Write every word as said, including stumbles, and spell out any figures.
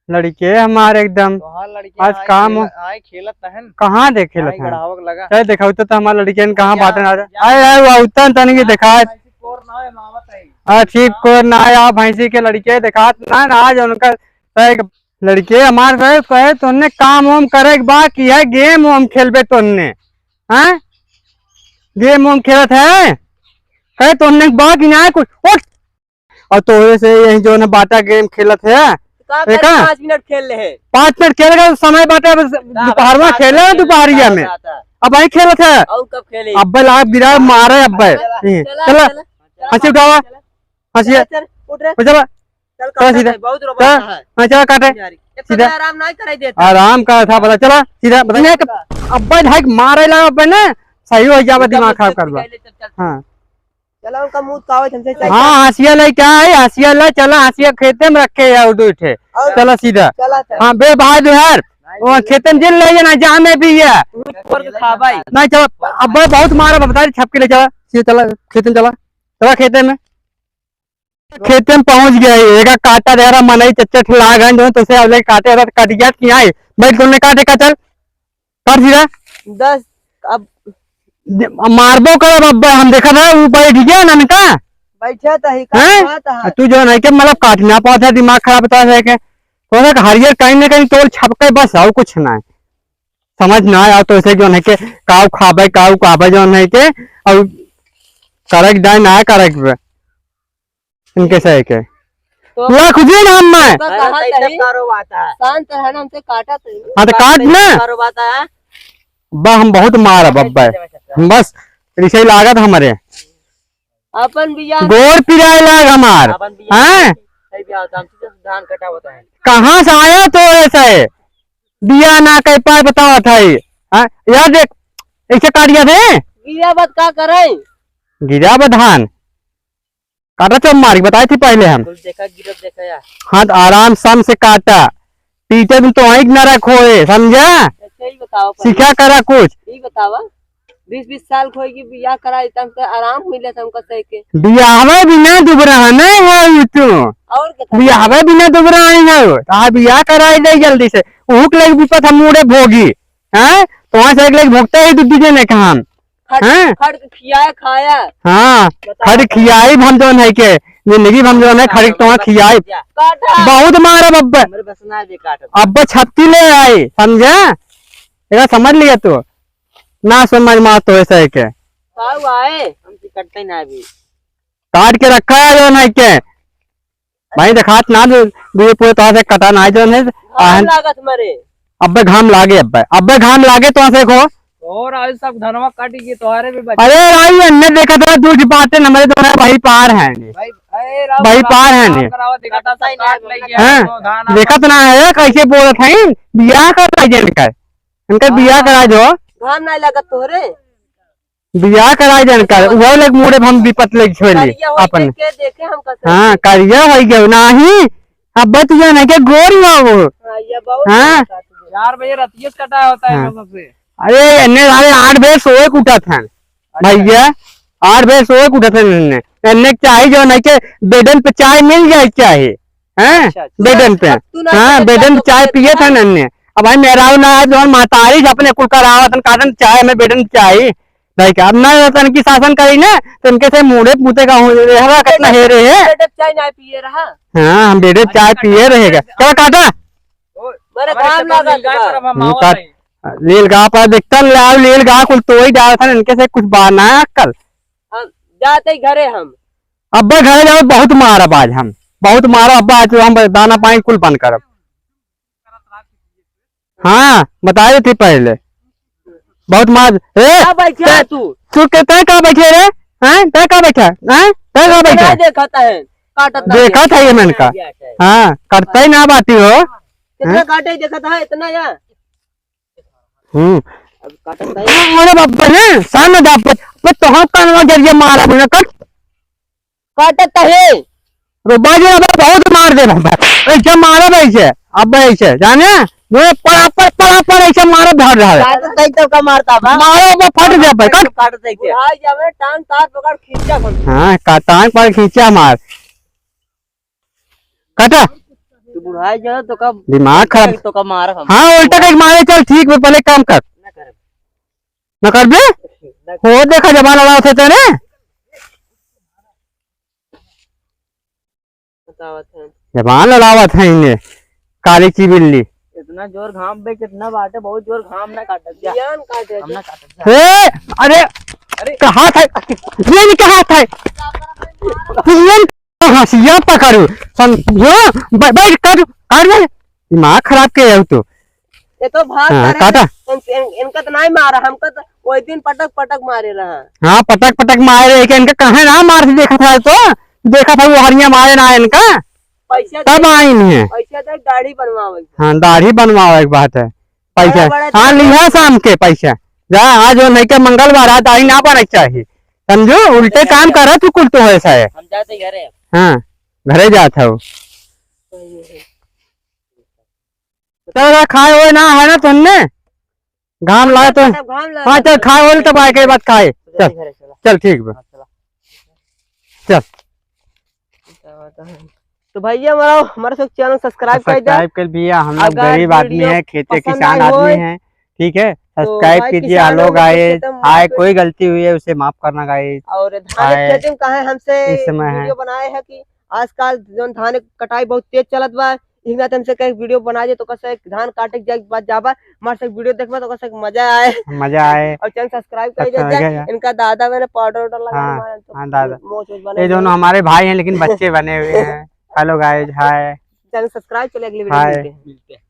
लड़के हमारे एकदम। तोहार लड़के आज आए काम खेल-, आए खेलत तहन। कहाँ देख खेलत आए हैं? गढ़ावक लगा। चल देखाओ तो, तो हमारे लड़के ने कहाँ या, बाटन आ रहा। या, आए, आए, वो उतना तनी के या, देखा। ऐसी कोर ना है, मावत है। आ, ठीक हाँ। कोर ना आया, भैंसी के लड़के देखात ना, ना आज उनका, तो एक लड़के हमार कहे, कहे तोन्ने काम वाम करे के बा कि है गेम वाम खेलबे तोन्ने? हैं? गेम वाम खेलत है? कहे तोन्ने बा कि ना कुछ? उठ! और तोरे से यही जो न बाटा गेम खेलत है। का देखा? करे, पाँच मिनट खेल ले है। पाँच मिनट खेलेगा तो समय बाटे, अब का दोपहर में पाँच खेले मिनट ना खेल दोपहरिया में। जाता है। अब वही खेलत है। और कब खेले? अब लाग बिराड़ मारे अब। चला, चला, चला, चला। चला, हंसी उठावा। चला। हंसी चला, है। चल, उठ रे। चला। चल, चला काटा सीधा। है, बहुत रोबा चला। है। हाँ, चला काटे। यार, इतना सीधा। आराम नहीं कराई देता। आराम का था, पता चला। सीधा, पता नहीं। अब्बे भाई मारे ला अब्बे ना, सही हो जावे, एकदम दिमाग खराब कर बा। चल, चल, चल। हाँ। चला, उनका मुंह कावे, हमसे चल। हाँ, हंसिया ले क्या है? हंसिया ले, चला, हंसिया खेते में रखे है, उधर उठे। और चला सीधा। चला, चल। हाँ, बे भाई जो यार, वो खेते में जिन ले ना, जहाँ में भी है। तू ऊपर के खा भाई। नहीं, चला, अब्बे बहुत मारा, बता दे, छपके ले चला, सीधा चला, खेते में चला, चला खेते में। खेते में पहुंच गया है, एका काटा दे रहा मनई चच्चट लाग है, जो तोसे अब लेके काटे रहा, कट गया कि आई। बैठ कोने काटे का, चल, काट सीधा। दस, अब दे-, मारबो करब, अब हम देखा था, वो बैठ गया ना इनका। बैठा था ही, हैं? काटा था। आ, तू जो नहीं के मतलब काट ना पाता, दिमाग खराब होता है के। तो एक हरियर कहीं ना कहीं तोल छपके बस, और कुछ ना है। समझ ना आया तो ऐसे जो नहीं के काऊ खाबे, काऊ खाबे जो नहीं के, और करक जाए ना करक बे। इनके सही के। तो लाख जी नाम में। तो कहा अरे, तई तही, तब कारो बात है। शांत रहे ना, हमसे काटा तही। हाँ, तो काट ना। कारो बात है। बा, हम बहुत मार अब अब्बे। हम बस, रिसई लागत हमरे। अपन बिया गोर पिराए लाग हमार। अपन बिया हैं? सही बिया होता, हम सीधे धान कटा होता है। कहाँ से आया तो ऐसे? बिया ना कह पाए बताओ था। हाँ? यार देख, ऐसे काट गया थे। गिरा बद का करे? गिरा बद धान। काटा चौक मारी, बताई थी पहले हम। कुछ देखा, गिरत देखा यार। हाथ आराम शाम से काटा, पीछे दिन तो वहीं न रखो है, समझा? अच्छा, ये बताओ पहले। सीखा करा कुछ। ये बतावा, बीस बीस साल खोई की बियाह कराई, तब तो आराम हुई ले, हमका सही के। बियाहवे बिना दुबरा नहीं हो तू। और के बियाहवे बिना दुबरा नहीं हो, आ बियाह कराई दे जल्दी से। उहुक लग विपत हम मुड़े भोगी, हैं? तो वहाँ से एक लग भोगते ही दू दीजिए ने काम। खट, हैं? खट के खियाए खाया। हाँ, बताओ, खट बताओ। खियाई हम जौन है के, जिंदगी हम जौन है, खट के तो खियाई। काटा। बहुत मारब अब्बे। हमरे बस ना दे काटब। अब्बे छत्ती ले आई, समझा? एका समझ लिया तू। ना समझ में तो ऐसा है के। का हुआ है? हमसे कटते ना अभी। काट के रखा है जौन है के। भाई देखात ना दे, दुए पुए तोहार से कटा ना जौन है। घाम आहन। लागत मरे। अब्बे घाम लागे, अब्बे, अब्बे घाम लागे तोहार से को। और आज सब धनवा कट गई, तोहरे भी बचे। अरे भाई, अन्ने देखा था, दूध पाते न मरे, तो भाई पार है नहीं। भाई, अरे राम भाई राम, पार है राम नहीं। करावा, देखा था, सब काट ले गया, हाँ, वो धान देखा तो ना है, कैसे बोलत है, बियाह कर रहा है इनका, इनका बियाह हाँ, करा दो। घाम नहीं लागत तोहरे। बियाह कराए जान कर, उहो लोग मुड़े हम विपत लेके छोड़ ली करिया होई अपन। के देखे हम कैसे हाँ, करिया होई गयो नाही। अब बत जान है के गोर हुआ वो। हाँ, ये बहुत हाँ। अच्छा था। चार बजे रतिये से कटा होता है हाँ। लोगों से। अरे, एन्ने सारे आठ बजे सोए के उठत हैं। अच्छा। भैया, आठ बजे सोए के उठत हैं एन्ने। एन्ने के चाही जो नहीं के बेडन पे चाय मिल जाए चाही। हैं? अच्छा, अच्छा। बेडन पे। अब तू ना हाँ, बेडन पे चाय पिए था ना एन्ने। अब भाई मेहरारू ना आए, जौन महतारी से अपने कुल करावत हन, काटन चाय, हमें बेडन चाय। भाई का, अब ना तनकी शासन करी ना, तो इनके से मुड़े पूते का हो, रहवा कितना हे रे है। बेडन चाय ना पिए रहा। हाँ, हम बेडन चाय पिए रहेगा। चला काटा। ओ, मेरे हमारे घाम खेतों में लागत नीलगाय बा। पर हम हम्म, आवत काट। हई। नीलगाय पर देखता, लाओ नीलगाय कुल तोई डालत हन, इनके से कुछ बा ना अक्कल। हम जाते ही घरे हम। अब्बे घरे जाओ, बहुत मारब आज हम, बहुत मारब अब्बा, आज हम दाना पानी कुल बंद करब। हाँ, बताए थे पहले, बहुत मार। ए, का बैठा है तू? तू के, तै का बैठे रे? हैं? तै का बैठा? हैं? तै का इतना बैठा? देखत है, काटत ना देखत है ये मन का। हाँ, करते ही ना बाटी हो। कितना हैं? काटे देखत है, इतना या? हम्म। अब काटत है। अरे बाप रे, सान ना दाब, पर तो हम कानवा जरिए मारा बिना कट। काटत है। रो बाजे अब बहुत मार दे बाबा। ऐसे मारा ऐसे, अब ऐसे, जाने? वो पड़ा पर, पड़ा पर ऐसे मारा धर रहा है। काटत है तो का मारता बा? मारा वो फट गया भाई, कट। काटत है क्या? बुढ़ा जावे, टांग तार पकड़ खींचा कर। हाँ, का टांग पर खींचा मार। काटा। बुढ़ाई जाए तो कब दिमाग खराब। तो कब मारा हम। हाँ, उल्टा कहीं मारे, चल ठीक बा, पहले काम कर। ना करब। ना करबे? ना। हो देखा जबान लड़ावत है तेरे। बतावत है। जबान लड़ावत है इन्हें, काली की बिल्ली। इतना जोर घाम बे, कितना बाटे, बहुत जोर घाम ना काटत जा। जियान काटे हम जा। ना काटत जा। हे, अरे, अरे। कहा था, ये नहीं कहा था। ये हंसिया पकड़ू, समझो, बै-, बैठ कर, कर दे। दिमाग खराब के हो तू। ये तो भाग हाँ, करे काटा। ना। इन-, इन-, इनका तो नहीं मारा, हमका तो वही दिन पटक पटक मारे रहा। हाँ, पटक पटक मारे रहे, कि इनका कहे ना मार से देखा था तो, देखा था वो हरिया मारे ना इनका। पैसा तब दे, आइन है। पैसा दे, दाढ़ी बनवावे। हाँ, दाढ़ी बनवावे के बात है। पैसा। बड़ा बड़ा हाँ, दाढ़ी। लिहा शाम के पैसा। जा, आज वो नहीं के मंगलवार, आज दाढ़ी ना बने के चाहिए। समझो, उल्टे काम करा तू कुल तो ऐसा है। हम जाते घरे। हाँ, घरे जात हो। चल, खाए हुए ना है ना तुमने? घाम लगा तो। तब घाम लगा हाँ, चल, तब। खाए होल तब आए के बाद खाए। चल, चल, घरे चला। चल, ठीक बा। हाँ, चला। चल। तो भैया, हमारा, हमारा सब चैनल सब्सक्राइब कर दे। सब्सक्राइब कर भैया, हम लोग अगर गरीब आदमी वीडियो हैं, खेते पसंद किसान आए आदमी होय, हैं, ठीक है, तो सब्सक्राइब भाई कीजिए। किसान हेलो लोग गाइस, तो माफ हाय, कर कोई गलती हुई है उसे माफ करना गाइस। और धान हाय। खेती में कहा है हमसे इस समय है। वीडियो बनाए है कि आजकल जौन धान के कटाई बहुत तेज चलत बा, इस नाते हमसे कहे वीडियो बना दे, तो कैसे धान काटे के जाए के बाद जाबा, हमारे से वीडियो देखबा तो कैसे मजा आए। मजा आए। और चैनल सब्सक्राइब कर अच्छा, दे। क्या, क्या? इनका दादा मैंने पाउडर वाउडर लगा हाँ, मारा, तो हाँ, दादा। मोच वोच बने ये दोनों हुए। हमारे भाई हैं, लेकिन बच्चे बने हुए हैं। हेलो गाइस, हाय। चैनल सब्सक्राइब, चलिए अगली वीडियो हाय। मिलते हैं। मिलते हैं।